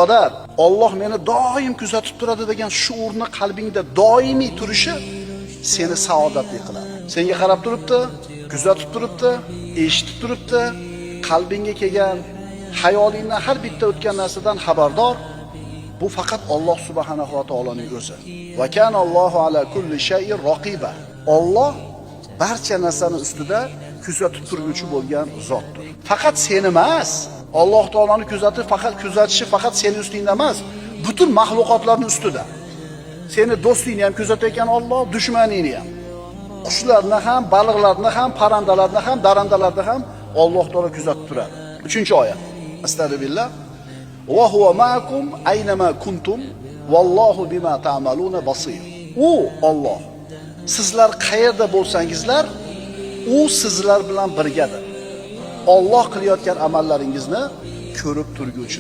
Birodar, Alloh meni doim kuzatib turadi degan shuurni qalbingda doimiy turishi seni saodatli qiladi. Senga qarab turibdi, kuzatib turibdi, eshitib turibdi, qalbingga kelgan, xayolingdan har bitta o'tgan narsadan xabardor. Bu faqat Alloh subhanahu va taoloning o'zi. Va kana Allohu ala kulli shay'in raqiba. Alloh barcha narsani ustida kuzatib turguvchi bo'lgan zotdir. Faqat seni emas, Alloh taoloni kuzatib, faqat kuzatishi faqat seni ustingda emas, butun maxluqotlarning ustida. Seni do'stingni ham kuzatayotgan Alloh, dushmaningni ham. Qushlarni ham, baliqlarni ham, parrandalarni ham, darandalarni ham Alloh taolo kuzatib turadi. 3-oyat. Astagfirullah. Va huwa ma'akum aynama kuntum vallohu bima ta'maluna basir. U Alloh sizlar qayerda bo'lsangizlar, u sizlar bilan birgadir. Alloh qilayotgan amallaringizni ko'rib turguvchidir.